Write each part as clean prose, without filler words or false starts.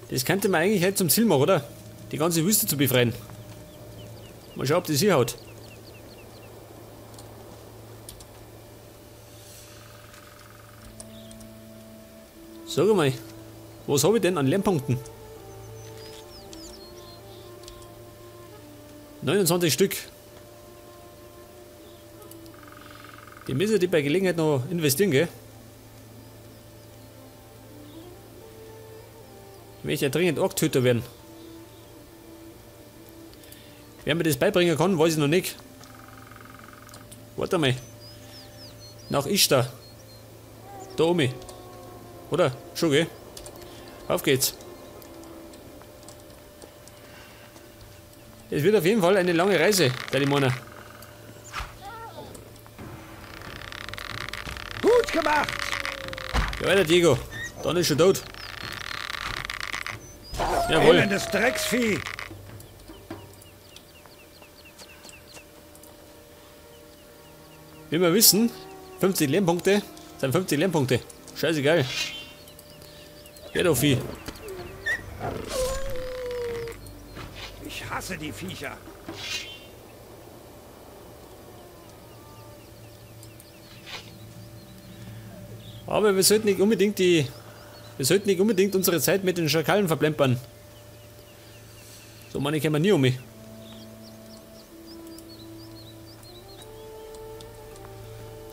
Das könnte man eigentlich halt zum Ziel machen, oder? Die ganze Wüste zu befreien. Mal schauen, ob das hier haut. Sag mal, was habe ich denn an Lernpunkten? 29 Stück. Die müssen die bei Gelegenheit noch investieren, gell? Ich möchte ja dringend Orktöter werden. Wer mir das beibringen kann, weiß ich noch nicht. Warte mal. Nach Ishtar. Da oben. Oder? Schon, gell? Auf geht's. Es wird auf jeden Fall eine lange Reise, der Limona. Gut gemacht! Ja, weiter, Diego. Dann ist schon tot. Jawohl. Elendes Drecksvieh! Wie wir wissen, 50 Lernpunkte sind 50 Lernpunkte. Scheißegal. Ja, doch, Vieh. Ich hasse die Viecher. Aber wir sollten nicht unbedingt unsere Zeit mit den Schakalen verplempern. So meine ich, kämen wir nie um mich.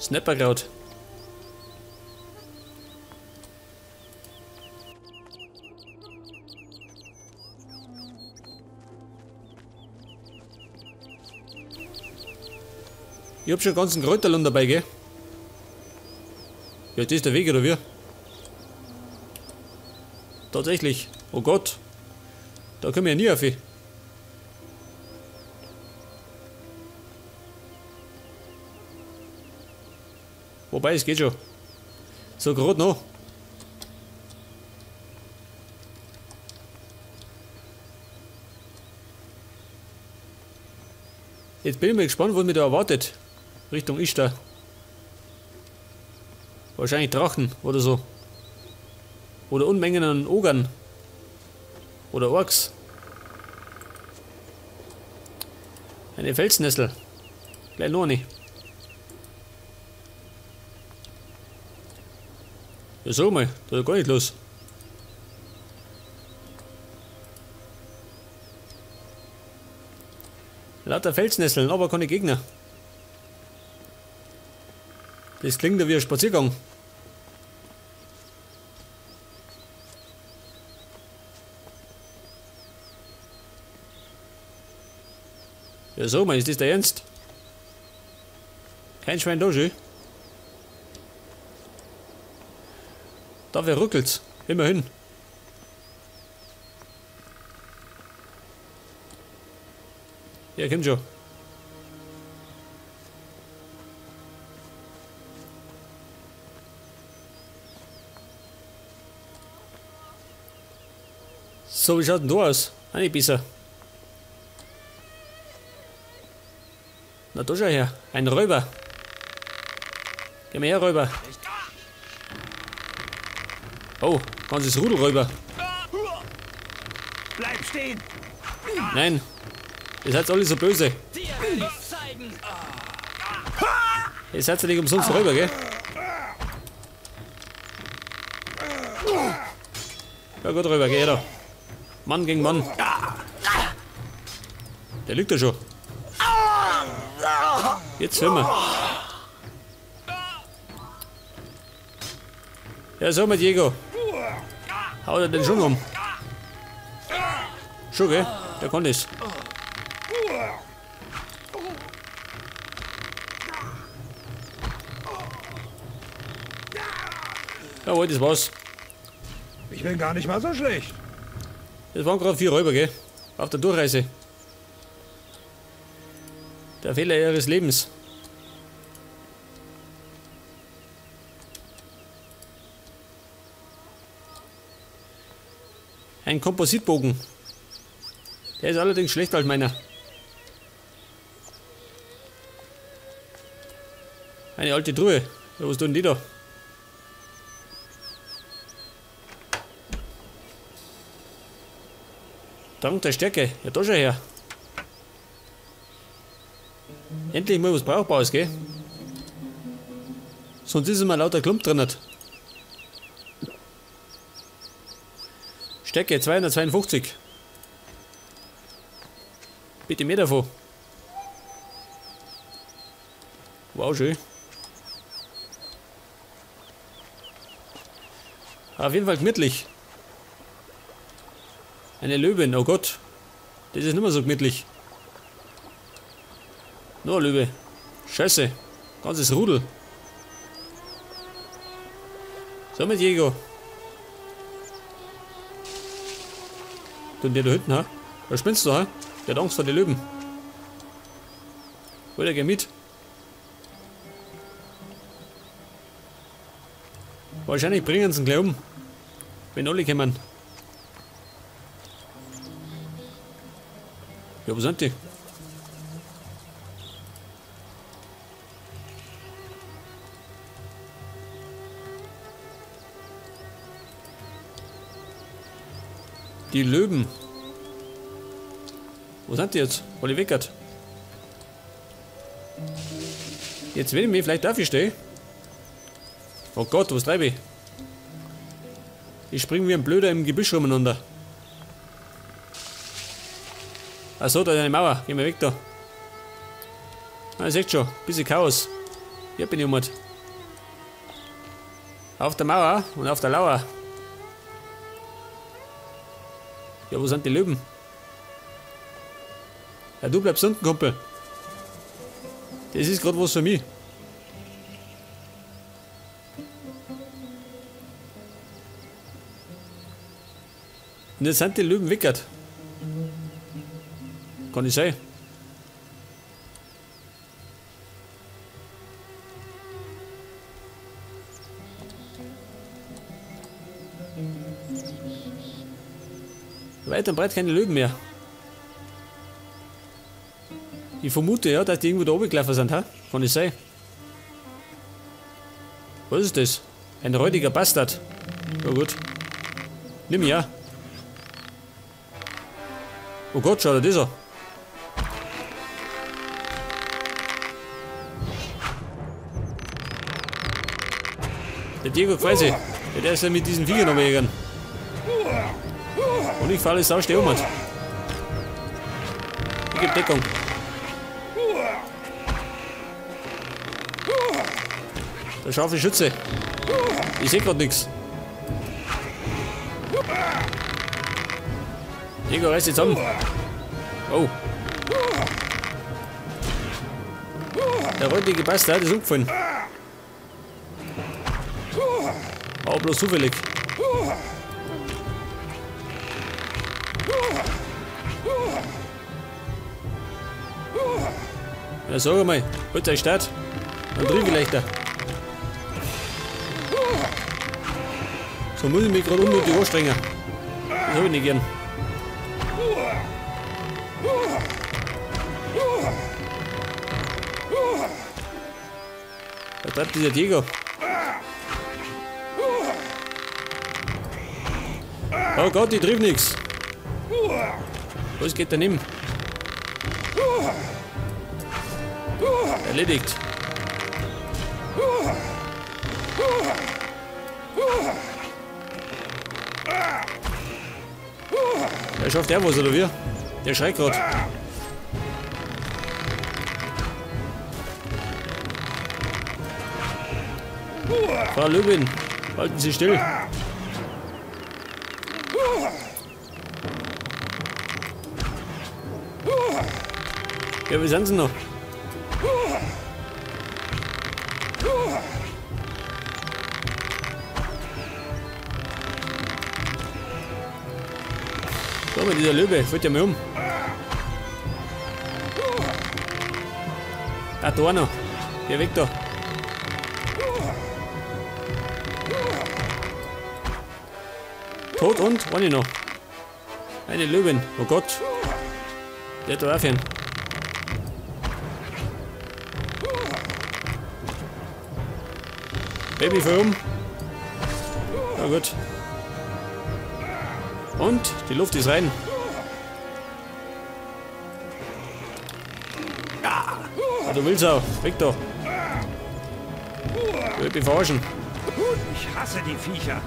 Snapperkraut. Ich hab schon ganzen Kräuterlund dabei, gell? Ja, das ist der Weg, oder wie? Tatsächlich. Oh Gott. Da können wir ja nie auf. Wobei, es geht schon. So gerade noch. Jetzt bin ich mal gespannt, was mich da erwartet. Richtung Ishtar. Wahrscheinlich Drachen oder so. Oder Unmengen an Ogern. Oder Orks. Eine Felsnessel. Gleich noch eine. Ja, sag mal, da ist gar nicht los. Lauter Felsnesseln, aber keine Gegner. Das klingt ja wie ein Spaziergang. Ja, sag mal, ist das der Ernst? Kein Schwein da, schön. Dafür ruckelt's. Immerhin. Ja, kommt schon. So, wie schaut denn da aus? Auch nicht besser. Na, da schau her. Ein Räuber. Geh mal her, Räuber. Oh, ganzes Rudelräuber. Bleib stehen! Nein. Ihr seid alle so böse. Ihr seid ja nicht umsonst Räuber, gell? Ja gut, Räuber, geh her da. Mann gegen Mann. Der liegt da schon. Jetzt hören wir. Ja, so mit Diego. Haut er den schon um. Schon, gell? Der kann das. Jawohl, das war's. Ich bin gar nicht mal so schlecht. Das waren gerade 4 Räuber, gell? Auf der Durchreise. Der Fehler ihres Lebens. Ein Kompositbogen. Der ist allerdings schlechter als meiner. Eine alte Truhe. Ja, was tun die da? Dank der Stärke. Ja, da schau her. Endlich mal was Brauchbares, gell? Sonst ist immer lauter Klump drin. Stärke 252. Bitte mehr davon. Wow, schön. Auf jeden Fall gemütlich. Eine Löwin, oh Gott. Das ist nicht mehr so gemütlich. Nur eine Löwe. Scheiße. Ganzes Rudel. So mit Diego. Und der da hinten, ha? Was spinnst du, ha? Der hat Angst vor den Löwen. Wollt ihr geh mit? Wahrscheinlich bringen sie ihn gleich um. Wenn alle kommen. Ja, wo sind die? Die Löwen. Wo sind die jetzt? Alle weggert. Jetzt will ich mich vielleicht dafür stehen. Oh Gott, was treibe ich? Ich spring wie ein Blöder im Gebüsch rumeinander. Achso, da ist eine Mauer. Geh mal weg da. Ah, ihr seht schon, bisschen Chaos. Hier bin ich um. Auf der Mauer und auf der Lauer. Ja, wo sind die Löwen? Ja, du bleibst unten, Kumpel. Das ist gerade was für mich. Und jetzt sind die Löwen weggert. Kann nicht sein. Weit und breit keine Löwen mehr. Ich vermute ja, dass die irgendwo da oben gelaufen sind, ha? Kann nicht sein. Was ist das? Ein räudiger Bastard. Ja gut. Nimm ihn ja. Oh Gott, schau dir das an. Der Diego freut sich. Der ist ja mit diesen Viechern am Jägern. Und ich falle sau schnell um. Ich gebe Deckung. Der scharfe Schütze. Ich sehe gerade nichts. Diego, reiß dich zusammen. Oh. Der räudige Bastard ist umgefallen. Aber bloß zufällig. Ja, sag mal, holt euch Start. Dann drüben leichter. So muss ich mich gerade unnötig anstrengen. Das hab ich nicht gern. Da treibt dieser Diego. Oh Gott, ich triff nix. Was geht denn ihm? Erledigt. Der schafft der was, oder wie? Der schreit grad. Frau Löwin, halten Sie still. Ja, wie sind sie noch? Da mit dieser Löwe, fällt ja mal um. Ah, da noch. Geh weg da. Tot und eine noch. Eine Löwin. Oh Gott. Der hat da aufhören. Baby voll um. Na gut. Und die Luft ist rein. Du willst auch. Weg da. Ich will mich verarschen. Ich hasse die Viecher.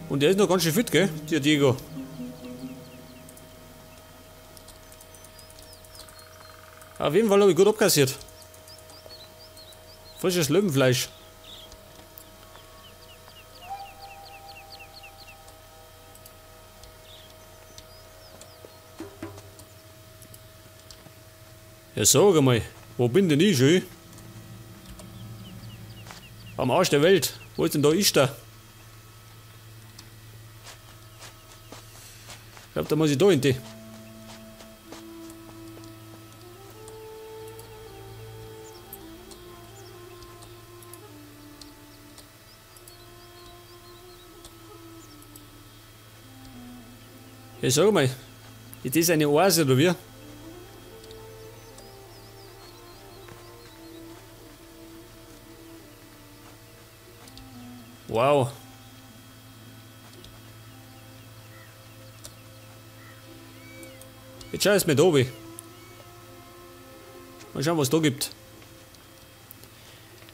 Und der ist noch ganz schön fit, gell? Der Diego. Auf jeden Fall habe ich gut abkassiert. Frisches Löwenfleisch. Ja, sag einmal, wo bin denn ich schon? Am Arsch der Welt. Wo ist denn da Ishtar? Ich glaube, da muss ich da hin. Die. Ja, sag mal, ist das eine Oase oder wie? Wow. Jetzt schau ich mir da oben. Mal schauen, was es da gibt.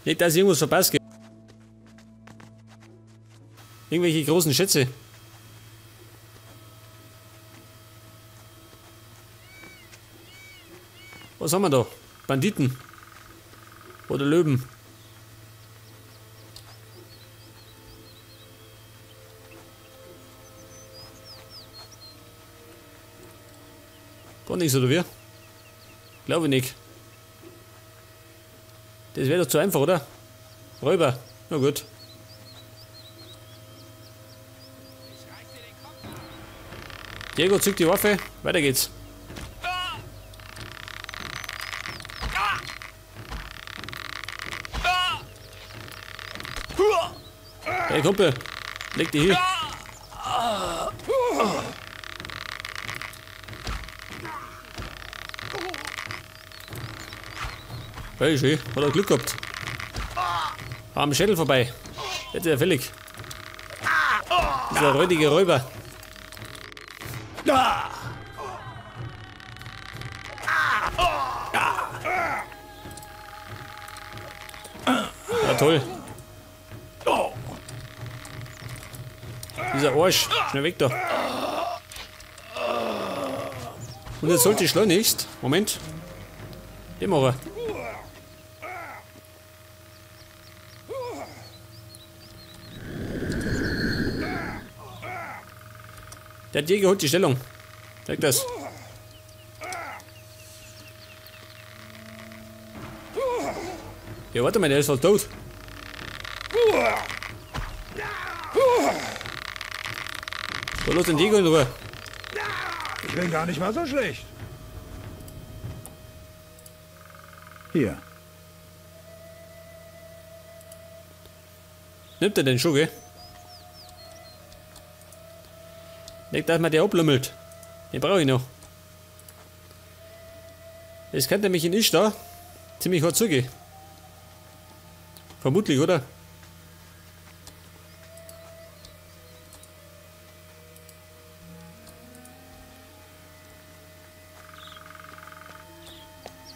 Nicht, dass ich irgendwas verpasse. Irgendwelche großen Schätze. Was haben wir da? Banditen. Oder Löwen. Gar nichts, oder wie? Glaube ich nicht. Das wäre doch zu einfach, oder? Räuber. Na gut. Diego zückt die Waffe. Weiter geht's. Hey Kumpel, leg dich hin. Hey, schön, hat er Glück gehabt. Am Schädel vorbei. Jetzt ist er fällig. Dieser räudige Räuber. Ja, toll. Dieser Arsch. Schnell weg da. Und jetzt sollte ich schleunigst. Moment. Den machen wir. Der Diego holt die Stellung. Zeig das. Ja, warte mal, der ist halt tot. So, los den Diego in Ruhe. Ich bin gar nicht mal so schlecht. Hier. Nimmt er den schon, gell? Nicht, dass man der ablümmelt. Den brauche ich noch. Es könnte nämlich in Ishtar ziemlich hart zugehen. Vermutlich, oder?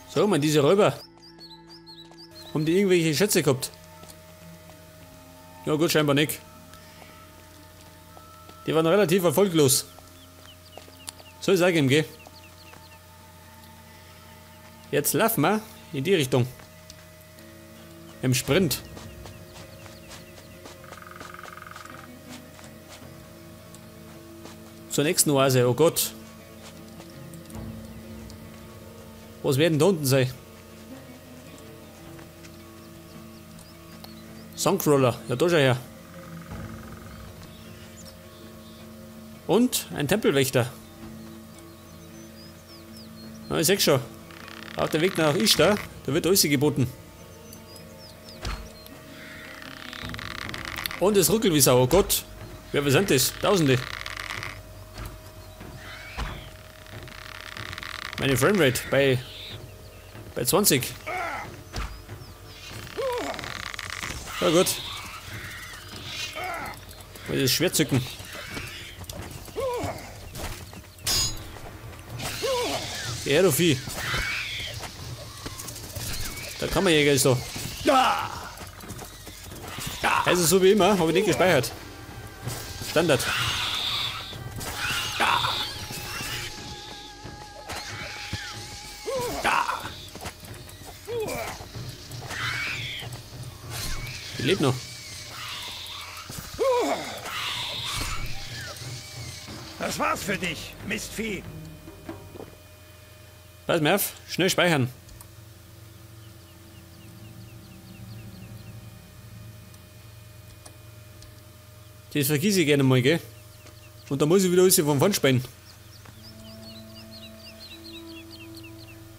So, man, diese Räuber. Haben die irgendwelche Schätze gehabt? Ja gut, scheinbar nicht. Die waren relativ erfolglos. Soll ich sagen, gell? Jetzt laufen wir in die Richtung. Im Sprint. Zur nächsten Oase, oh Gott. Was werden da unten sein? Sandcrawler, ja da schau her. Und ein Tempelwächter. Na, ich seh schon. Auf dem Weg nach Ishtar, da wird alles geboten. Und es ruckelt wie Sau, oh Gott. Ja, was sind das? Tausende. Meine Framerate bei 20. Na gut. Muss ich das Schwert zücken. Geh her, du Vieh. Der Kammerjäger ist da. Also so wie immer, habe ich nicht gespeichert. Standard. Ich lebe noch. Das war's für dich, Mistvieh. Pass mir auf, schnell speichern. Das vergiss ich gerne mal, gell? Und da muss ich wieder alles vom Pfand spielen.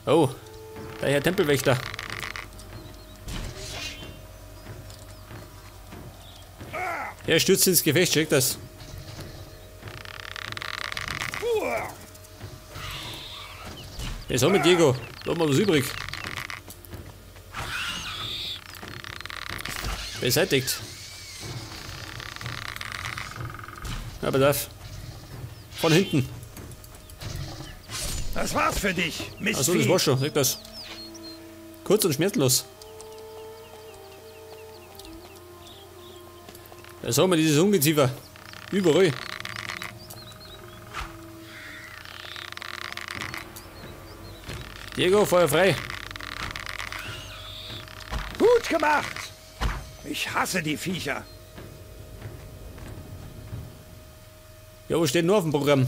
Oh, der Herr Tempelwächter. Er stürzt ins Gefecht, check das. Jetzt haben wir Diego. Da haben wir was übrig. Beseitigt. Ja, pass auf. Von hinten. Das war's für dich, Mistvieh. Achso, das war's schon. Sag das. Kurz und schmerzlos. Da haben wir dieses Ungeziefer. Überall. Diego, Feuer frei. Gut gemacht. Ich hasse die Viecher. Ja, wo steht nur auf dem Programm?